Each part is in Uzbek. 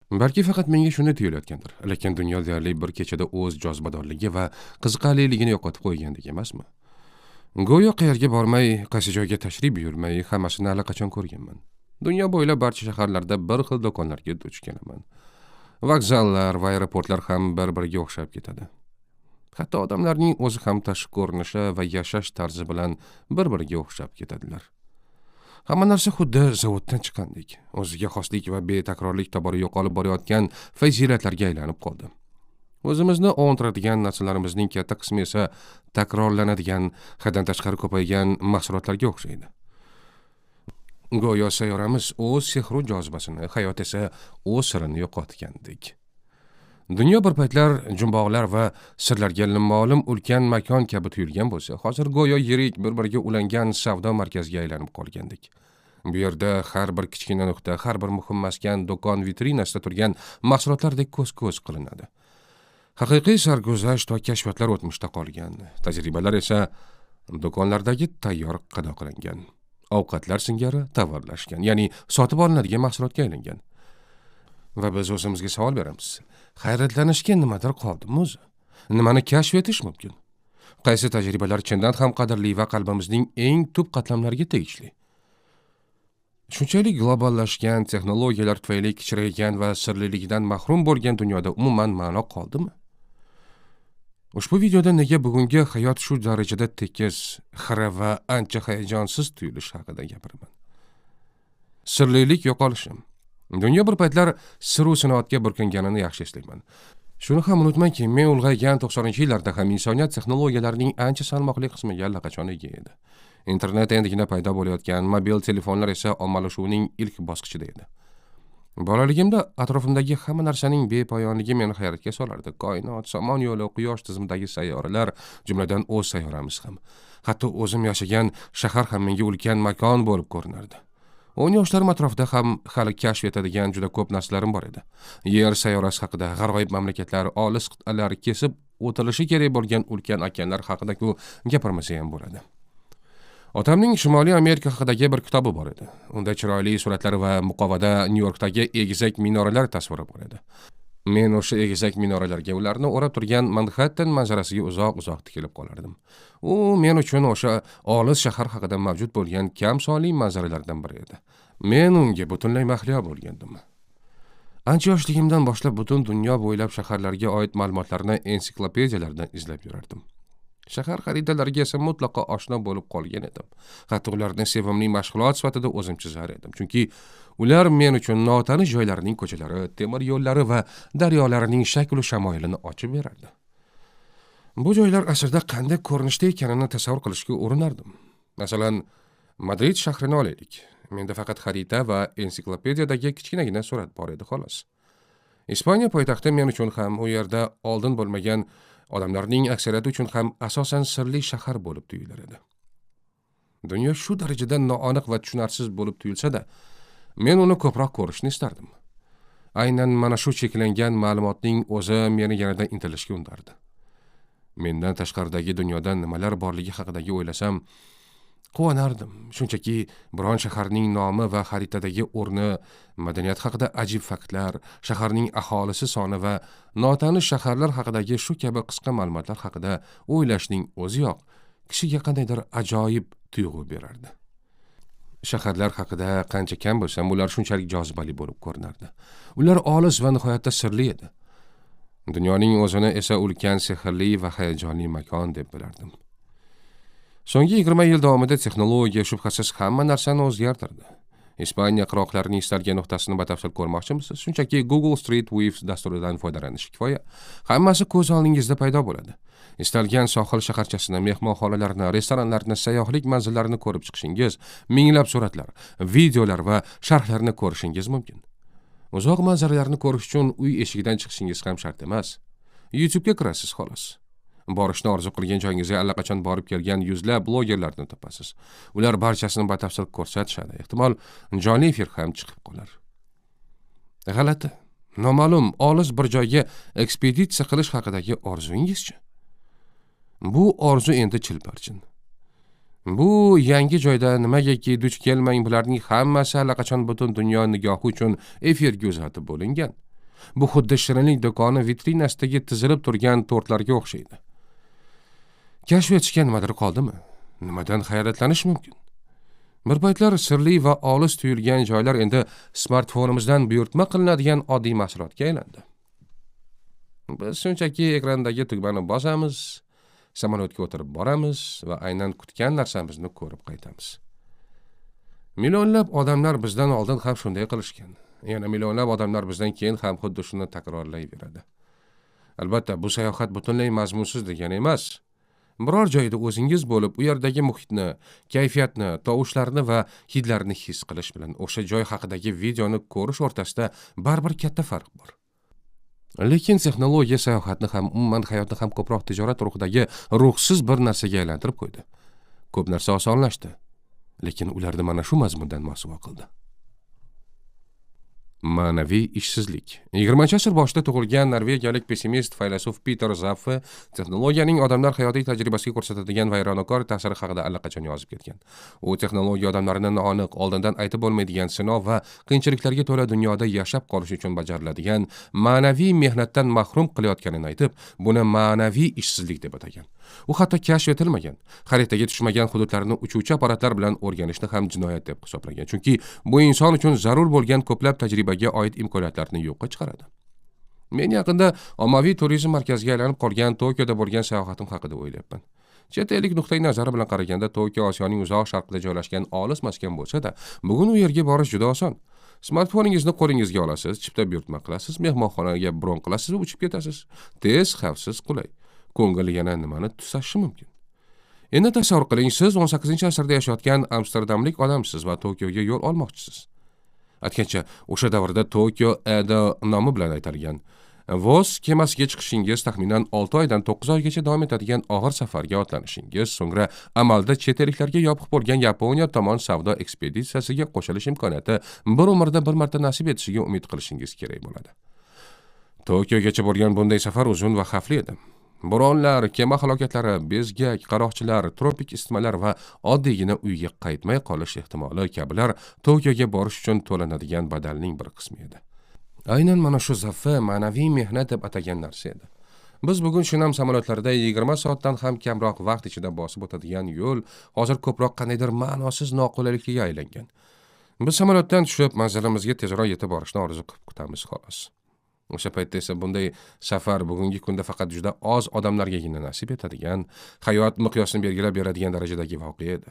Balki faqat menga shunday tuyulayotgandir, lekin dunyo deyarli bir kechada o'z jozibadorligi va qiziqarliligini yo'qotib qo'ygandek emasmi? Go'yo qayerga bormay, qaysi joyga tashrif buyurmay, hammasini allaqachon ko'rganman. Dunyo bo'ylab barcha shaharlarda bir xil do'konlarga duch kelaman. Vokzallar va aeroportlar ham bir-biriga o'xshab ketadi. Hatto odamlarning o'zi ham tashqi ko'rinishi va yashash tarzi bilan bir-biriga o'xshab ketadilar. Hamma narsa xuddi zavoddan chiqqandek, o'ziga xoslik va betakrorlik tobora yo'qolib borayotgan fazilatlarga aylanib qoldi. O'zimizni ovuntiradigan narsalarimizning katta qismi esa takrorlanadigan, haddan tashqari ko'paygan mahsulotlarga o'xshaydi. Go'yo sayyoramiz o'z sehru jozibasini, hayot esa o'z sirini yo'qotgandek. Dunyo bir paytlar jumboqlar va sirlarga ma'lum ulkan makon kabi tuyulgan bo'lsa, hozir go'yo yirik bir-biriga ulangan savdo markaziga aylanib qolgandek. Bu yerda har bir kichkina nuqta, har bir muhim maskan do'kon vitrinasida turgan mahsulotlardek ko'z-ko'z qilinadi. Haqiqiy sarguzasht va kashfiyotlar o'tmishda qolgan, tajribalar esa do'konlardagi tayyor qadoqlangan ovqatlar singari tovarlashgan, ya'ni sotib olinadigan mahsulotga aylangan. Va biz o'zimizga savol beramiz. Hayratlanishga nimadir qoldimi o'zi? Nimani kashf etish mumkin? Qaysi tajribalar chindan ham qadrli va qalbimizning eng tub qatlamlariga tegishli? Shunchalik globallashgan texnologiyalar tufayli kichraygan va sirliligidan mahrum bo'lgan dunyoda umuman ma'no qoldimi? Ushbu videoda nega bugungi hayot shu darajada tekis, xira va ancha hayajonsiz tuyulishi haqida gapiraman. Sirlilik yo'qolishi. Dunyo bir paytlar siru sinoatga burkanganini yaxshi eslayman. Shuni ham unutmangki, men ulg'aygan 90-yillarda ham insoniyat texnologiyalarining ancha salmoqli qismiga allaqachon ega edi. Internet endigina paydo bo'layotgan, mobil telefonlar esa ommalashuvning ilk bosqichida edi. Bolaligimda atrofimdagi hamma narsaning bepoyonligi meni hayratga solardi. Koinot, somon yo'li, quyosh tizimidagi sayyoralar, jumladan o'z sayyoramiz ham. Hatto o'zim yashagan shahar ham menga ulkan makon bo'lib ko'rinardi. 10 yoshlarim atrofida ham hali kashf etadigan juda ko'p narsalarim bor edi. Yer sayyorasi haqida, g'aroyib mamlakatlar, olis qit'alar, kesib o'tilishi kerak bo'lgan ulkan okeanlar haqida-ku gapirmasa ham bo'ladi. Otamning Shimoliy Amerika haqidagi bir kitobi bor edi. Unda chiroyli suratlar va muqovada Nyu-Yorkdagi egizak minoralar tasviri bor edi. Men o'sha egizak minoralarga, ularni o'rab turgan Manhattan manzarasiga uzoq-uzoq tikilib qolardim. U men uchun o'sha olis shahar haqida mavjud bo'lgan kam sonli manzaralardan biri edi. Men unga butunlay mahliyo bo'lgandim. Ancha yoshligimdan boshlab butun dunyo bo'ylab shaharlarga oid ma'lumotlarni ensiklopediyalardan izlab yurardim. Shahar xaritalariga esa mutlaqo oshno bo'lib qolgan edim. Hatto ularni sevimli mashg'ulot sifatida o'zim chizar edim. Chunki ular men uchun notanish joylarning ko'chalari, temir yo'llari va daryolarining shaklu shamoyilini ochib berardi. Bu joylar aslida qanday ko'rinishda ekanini tasavvur qilishga urinardim. Masalan, Madrid shahrini olaylik. Menda faqat xarita va ensiklopediyadagi kichkinagina surat bor edi xolos. Ispaniya poytaxti men uchun ham u yerda oldin bo'lmagan odamlarning aksariyati uchun ham asosan sirli shahar bo'lib tuyular edi. Dunyo shu darajada noaniq va tushunarsiz bo'lib tuyulsa-da, men uni ko'proq ko'rishni istardim. Aynan mana shu cheklangan ma'lumotning o'zi meni yanada intilishga undardi. Mendan tashqaridagi dunyoda nimalar borligi haqidagi o'ylasam, quvonardim. Shunchaki biron shaharning nomi va xaritadagi o'rni, madaniyat haqida ajib faktlar, shaharning aholisi soni va notanish shaharlar haqidagi shu kabi qisqa ma'lumotlar haqida o'ylashning o'ziyoq kishiga qandaydir ajoyib tuyg'u berardi. Shaharlar haqida qancha kam bilsam, ular shunchalik jozibali bo'lib ko'rinardi. Ular olis va nihoyatda sirli edi. Dunyoning o'zini esa ulkan sehrli va hayajonli makon deb bilardim. So'nggi 20 yil davomida texnologiya shubhasiz hamma narsani o'zgartirdi. Ispaniya qirg'oqlarining istalgan nuqtasini batafsil ko'rmoqchimisiz? Shunchaki Google Street View dasturidan foydalanish kifoya. Hammasi ko'z oldingizda paydo bo'ladi. Istalgan sohil shaharchasini, mehmonxonalarni, restoranlarni, sayyohlik manzillarini ko'rib chiqishingiz, minglab suratlar, videolar va sharhlarni ko'rishingiz mumkin. Uzoq manzaralarni ko'rish uchun uy eshigidan chiqishingiz ham shart emas. YouTube'ga kirasiz xolos. Borishni orzu qilgan joyingizga allaqachon borib kelgan yuzlab blogerlarni topasiz. Ular barchasini batafsil ko'rsatishadi. Ehtimol jonli efir ham chiqib qolar. G'alati, noma'lum, olis bir joyga ekspeditsiya qilish haqidagi orzungizchi? Bu orzu endi chilparchin. Bu yangi joyda nimagaki duch kelmang, bularning hammasi allaqachon butun dunyo nigohi uchun efirga uzatib bo'lingan. Bu xuddi shirinlik do'koni vitrinasidagi tizilib turgan tortlarga o'xshaydi. Kashf etishga nimadir qoldimi? Nimadan hayratlanish mumkin? Bir paytlar sirli va olis tuyulgan joylar endi smartfonimizdan buyurtma qilinadigan oddiy mahsulotga aylandi. Biz shunchaki ekrandagi tugmani bosamiz, samolyotga o'tirib boramiz va aynan kutgan narsamizni ko'rib qaytamiz. Millionlab odamlar bizdan oldin ham shunday qilishgan. Yana millionlab odamlar bizdan keyin ham xuddi shuni takrorlayveradi. Albatta, bu sayohat butunlay mazmunsiz degani emas. Biror joyda o'zingiz bo'lib, u yerdagi muhitni, kayfiyatni, tovushlarni va hidlarni his qilish bilan o'sha joy haqidagi videoni ko'rish o'rtasida baribir katta farq bor. Lekin texnologiya sayohatni ham, umuman hayotni ham ko'proq tijorat ruhidagi ruhsiz bir narsaga aylantirib qo'ydi. Ko'p narsa osonlashdi, lekin ularni mana shu mazmundan mosuvo qildi. Ma'naviy ishsizlik. 20-asr boshida tug'ilgan norvegiyalik pessimist faylasuf Peter Zapfe texnologiyaning odamlar hayotiy tajribasiga ko'rsatadigan vayronokor ta'siri haqida allaqachon yozib ketgan. U texnologiya odamlarni noaniq, oldindan aytib bo'lmaydigan sinov va qiyinchiliklarga to'la dunyoda yashab qolish uchun bajariladigan ma'naviy mehnatdan mahrum qilayotganini aytib, buni ma'naviy ishsizlik deb atagan. U hatto kashf etilmagan, xaritaga tushmagan hududlarni uchuvchi apparatlar bilan o'rganishni ham jinoyat deb hisoblagan. Chunki bu inson uchun zarur bo'lgan ko'plab tajribaga oid imkoniyatlarni yo'qqa chiqaradi. Men yaqinda ommaviy turizm markaziga aylanib qolgan Tokioda bo'lgan sayohatim haqida o'ylayapman. Chet ellik nuqtai nazari bilan qaraganda Tokio Osiyoning uzoq sharqida joylashgan olis maskan bo'lsa-da, bugun u yerga borish juda oson. Smartfoningizni qo'lingizga olasiz, chipta buyurtma qilasiz, mehmonxonaga bron qilasiz va uchib ketasiz. Tez, xavfsiz, qulay. Ko'ngil yana nimani tusashi mumkin? Endi tasavvur qiling, siz 18-asrda yashayotgan amsterdamlik odamsiz va Tokioga yo'l olmoqchisiz. Aytgancha, o'sha davrda Tokio Edo nomi bilan aytalgan. Voz kemasiga chiqishingiz taxminan 6 oydan 9 oygacha davom etadigan og'ir safarga otlanishingiz, so'ngra amalda chet elliklarga yopiq bo'lgan Yaponiya tomon savdo ekspeditsiyasiga qo'shilish imkoniyati bir umrda bir marta nasib etishiga umid qilishingiz kerak bo'ladi. Tokiogacha bo'lgan bunday safar uzun va xavfli edi. Bo'ronlar, kema halokatlari, bezgak, qaroqchilar, tropik isitmalar va oddiygina uyga qaytmay qolish ehtimoli kabilar Tokioga borish uchun to'lanadigan badalning bir qismi edi. Aynan mana shu Zapfe ma'naviy mehnat deb atagan narsa edi. Biz bugun shinam samolyotlarda 20 soatdan ham kamroq vaqt ichida bosib o'tadigan yo'l hozir ko'proq qandaydir ma'nosiz noqulaylikka aylangan. Biz samolyotdan tushib manzilimizga tezroq yetib borishni orzu qilib kutamiz xolos. O'sha paytda esa bunday safar bugungi kunda faqat juda oz odamlargagina nasib etadigan, hayot miqyosini belgilab beradigan darajadagi voqea edi.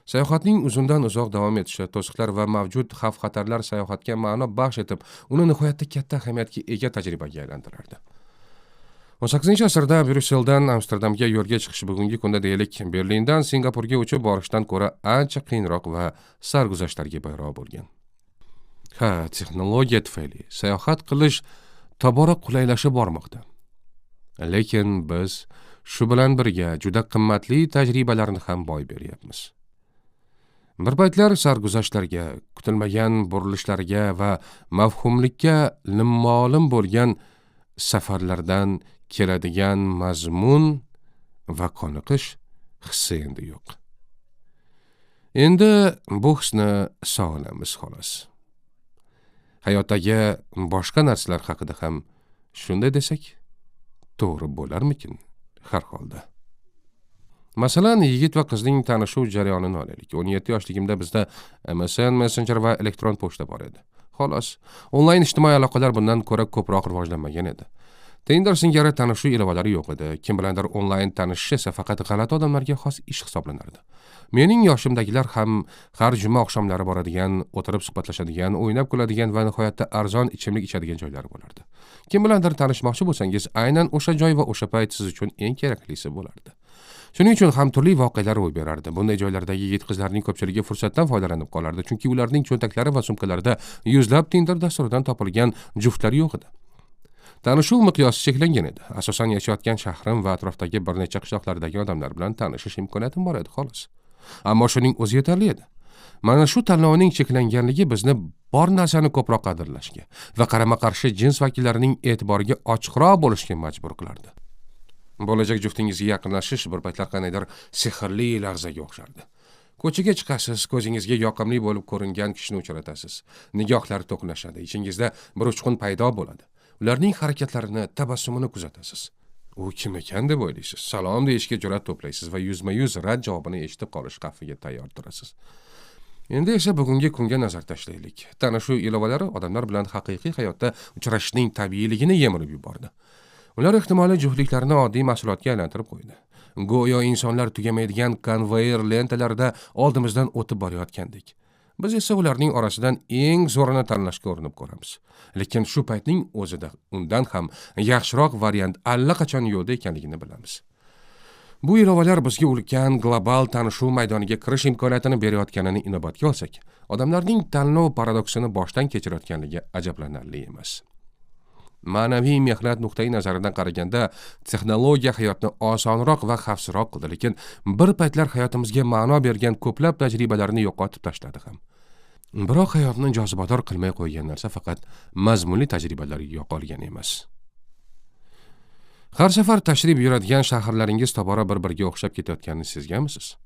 Sayohatning uzundan uzoq davom etishi, to'siqlar va mavjud xavf-xatarlar sayohatga ma'no baxsh etib, uni nihoyatda katta ahamiyatga ega tajribaga aylantirardi. 18-asrda Bryusseldan Amsterdamga yo'lga chiqish bugungi kunda deylik Berlindan Singapurga uchib borishdan ko'ra ancha qiyinroq va sarguzashtlarga bayroq bo'lgan. Ha, texnologiya tufayli sayohat qilish tobora qulaylashib bormoqda. Lekin biz shu bilan birga juda qimmatli tajribalarni ham boy beryapmiz. Bir paytlar sarguzashtlarga, kutilmagan burilishlarga va mavhumlikka limmolim bo'lgan safarlardan keladigan mazmun va qoniqish hissi endi yo'q. Endi bu hisni sog'inamiz xolos. Hayotdagi boshqa narsalar haqida ham shunday desak to'g'ri bo'larmikin har holda. Masalan, yigit va qizning tanishuv jarayonini olaylik. 17 yoshligimda bizda MSN, Messenger va elektron pochta bor edi. Xolos, onlayn ijtimoiy aloqalar bundan ko'ra ko'proq rivojlanmagan edi. Tinder singari tanishuv ilovalari yo'q edi. Kim bilandir onlayn tanishish esa faqat g'alati odamlarga xos ish hisoblanardi. Mening yoshimdagilar ham har juma oqshomlari boradigan, o'tirib suhbatlashadigan, o'ynab kuladigan va nihoyatda arzon ichimlik ichadigan joylar bo'lardi. Kim bilandir tanishmoqchi bo'lsangiz, aynan o'sha joy va o'sha payt siz uchun eng keraklisi bo'lardi. Shuning uchun ham turli voqealar ro'y berardi. Bunday joylardagi yigit-qizlarning ko'pchiligi fursatdan foydalanib qolardi, chunki ularning cho'ntaklari va sumkalarida yuzlab Tinder dasturidan topilgan juftlar yo'q edi. Tanishuv miqyosi cheklangan edi. Asosan yashayotgan shahrim va atrofdagi bir necha qishloqlardagi odamlar bilan tanishish imkoniyatim bor edi, xolos. Ammo shuning o'zi yetarli edi. Mana shu tanlovning cheklanganligi bizni bor narsani ko'proq qadrlashga va qarama-qarshi jins vakillarining e'tiboriga ochiqroq bo'lishga majbur qilardi. Bo'lajak juftingizga yaqinlashish bir paytlar qandaydir sehrli lahzaga o'xshardi. Ko'chaga chiqasiz, ko'zingizga yoqimli bo'lib ko'ringan kishini uchratasiz. Nigohlar to'qnashadi, ichingizda bir uchqun paydo bo'ladi. Ularning harakatlarini, tabassumini kuzatasiz. U kim ekan deb o'ylaysiz. Salom deyishga jur'at to'playsiz va yuzma-yuz rad javobini eshitib qolish xavfiga tayyor turasiz. Endi esa bugungi kunga nazar tashlaylik. Tanishuv ilovalari odamlar bilan haqiqiy hayotda uchrashishning tabiiyligini yemirib yubordi. Ular ehtimoliy juftliklarni oddiy mahsulotga aylantirib qo'ydi. Go'yo insonlar tugamaydigan konveyer lentalarida oldimizdan o'tib borayotgandek. Biz esa ularning orasidan eng zo'rini tanlashga urinib ko'ramiz. Lekin shu paytning o'zida undan ham yaxshiroq variant allaqachon yo'lda ekanligini bilamiz. Bu ilovalar bizga ulkan global tanishuv maydoniga kirish imkoniyatini berayotganini inobatga olsak, odamlarning tanlov paradoksini boshdan kechirayotganligi ajablanarli emas. Ma'naviy mehnat nuqtai nazaridan qaraganda, texnologiya hayotni osonroq va xavfsizroq qildi, lekin bir paytlar hayotimizga ma'no bergan ko'plab tajribalarni yo'qotib tashladi ham. Biroq hayotni jozibador qilmay qo'ygan narsa faqat mazmunli tajribalar yo'qolgan emas. Har safar tashrif buyuradigan shaharlaringiz tobora bir-biriga o'xshab ketayotganini sezganmisiz?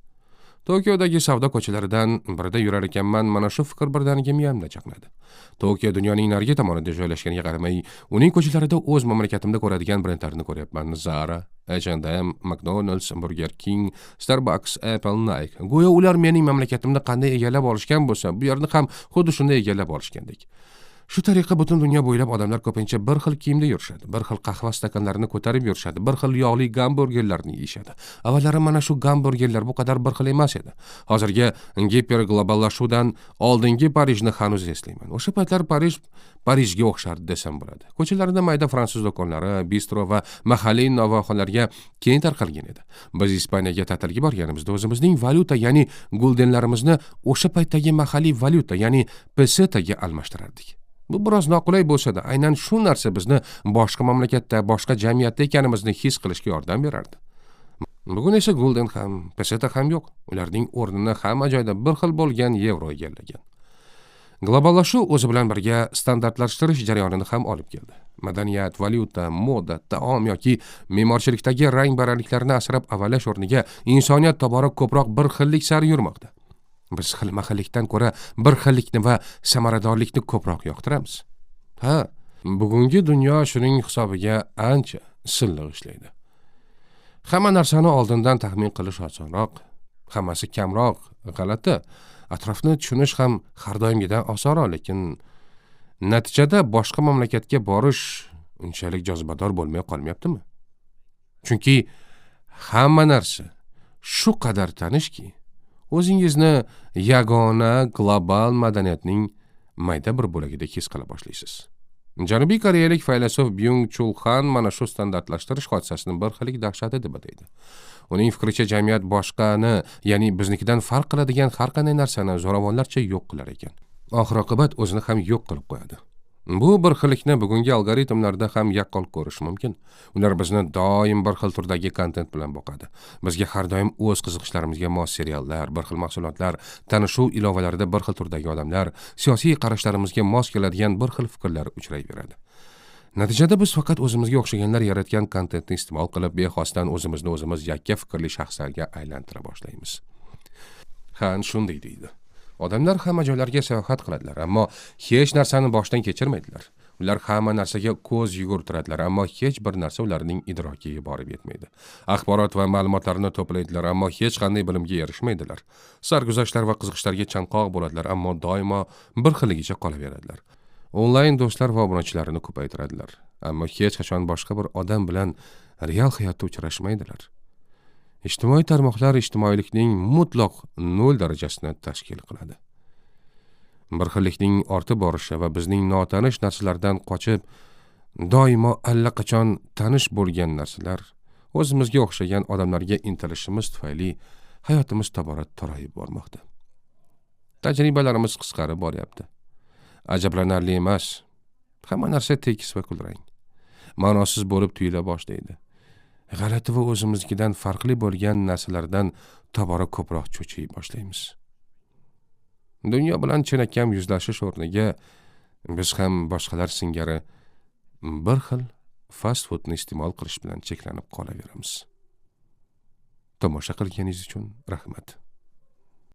Tokiodagi savdo ko'chalaridan birida yurar ekanman, mana shu fikr birdaniga miyamda chaqnadi. Tokio dunyoning narigi tomonida joylashganiga qaramay, uning ko'chalarida o'z mamlakatimda ko'radigan brendlarni ko'ryapman. Zara, H&M, McDonald's, Burger King, Starbucks, Apple, Nike. Go'yo ular mening mamlakatimni qanday egallab olishgan bo'lsa, bu yerni ham xuddi shunday egallab olishgandek. Shu tariqa butun dunyo bo'ylab odamlar ko'pincha bir xil kiyimda yurishadi, bir xil qahva stakanlarini ko'tarib yurishadi, bir xil yog'li gamburgerlarni yeyishadi. Avvallari mana shu gamburgerlar bu qadar bir xil emas edi. Hozirgi gipergloballashuv oldingi Parijni hanuz eslayman. O'sha paytlar Parij Parijga o'xshardi desam bo'ladi. Ko'chalarida mayda fransuz do'konlari, bistro va mahalliy novvoyxonalarga keng tarqalgan edi. Biz Ispaniyaga ta'tilga borganimizda o'zimizning valyuta, ya'ni guldenlarimizni o'sha paytdagi mahalliy valyuta, ya'ni pesetaga almashtirardik. Bu biroz noqulay bo'lsa-da, aynan shu narsa bizni boshqa mamlakatda, boshqa jamiyatda ekanimizni his qilishga yordam berardi. Bugun esa gulden ham, peseta ham yo'q. Ularning o'rnini hamma joyda bir xil bo'lgan yevro egallagan. Globallashuv o'zi bilan birga standartlashtirish jarayonini ham olib keldi. Madaniyat, valyuta, moda, taom yoki me'morchilikdagi rang-barangliklarni asrab avaylash o'rniga insoniyat tobora ko'proq bir xillik sari yurmoqda. Biz xilma-xillikdan ko'ra bir xillikni va samaradorlikni ko'proq yoqtiramiz. Ha, bugungi dunyo shuning hisobiga ancha silliq ishlaydi. Hamma narsani oldindan taxmin qilish osonroq, hammasi kamroq, g'alati. Atrofni tushunish ham har doimgidan osonroq, lekin natijada boshqa mamlakatga borish unchalik jozibador bo'lmay qolmayaptimi? Chunki hamma narsa shu qadar tanishki, o'zingizni yagona global madaniyatning mayda bir bo'lagidek his qila boshlaysiz. Janubiy koreyalik faylasuf Byung Chul Han mana shu standartlashtirish hodisasini bir xillik dahshati deb ataydi. Uning fikricha, jamiyat boshqani, ya'ni biznikidan farq qiladigan har qanday narsani zo'ravonlarcha yo'q qilar ekan. Oxir-oqibat o'zini ham yo'q qilib qo'yadi. Bu bir xillikni bugungi algoritmlarda ham yaqqol ko'rish mumkin. Ular bizni doim bir xil turdagi kontent bilan boqadi. Bizga har doim o'z qiziqishlarimizga mos seriallar, bir xil mahsulotlar, tanishuv ilovalarida bir xil turdagi odamlar, siyosiy qarashlarimizga mos keladigan bir xil fikrlar uchrayveradi. Natijada biz faqat o'zimizga o'xshaganlar yaratgan kontentni iste'mol qilib, bexosdan o'zimizni o'zimiz yakka fikrli shaxslarga aylantira boshlaymiz. Han shunday deydi. Odamlar hamma joylarga sayohat qiladilar, ammo hech narsani boshdan kechirmaydilar. Ular hamma narsaga ko'z yugurtiradilar, ammo hech bir narsa ularning idrokiga borib yetmaydi. Axborot va ma'lumotlarni to'playdilar, ammo hech qanday bilimga erishmaydilar. Sarguzashtlar va qiziqishlarga chanqoq bo'ladilar, ammo doimo bir xilligicha qolaveradilar. Onlayn do'stlar va obunachilarini ko'paytiradilar, ammo hech qachon boshqa bir odam bilan real hayotda uchrashmaydilar. Ijtimoiy tarmoqlar ijtimoiylikning mutlaq nol darajasini tashkil qiladi. Bir xillikning ortib borishi va bizning notanish narsalardan qochib, doimo allaqachon tanish bo'lgan narsalar, o'zimizga o'xshagan odamlarga intilishimiz tufayli hayotimiz tobora torayib bormoqda. Tajribalarimiz qisqarib boryapti. Ajablanarli emas. Hamma narsa tekis va kulrang, ma'nosiz bo'lib tuyula boshlaydi. G'alati va o'zimiznikidan farqli bo'lgan narsalardan tobora ko'proq cho'chiy boshlaymiz. Dunyo bilan chinakam yuzlashish o'rniga biz ham boshqalar singari bir xil fast foodni iste'mol qilish bilan cheklanib qolaveramiz. Tomosha qilganingiz uchun rahmat.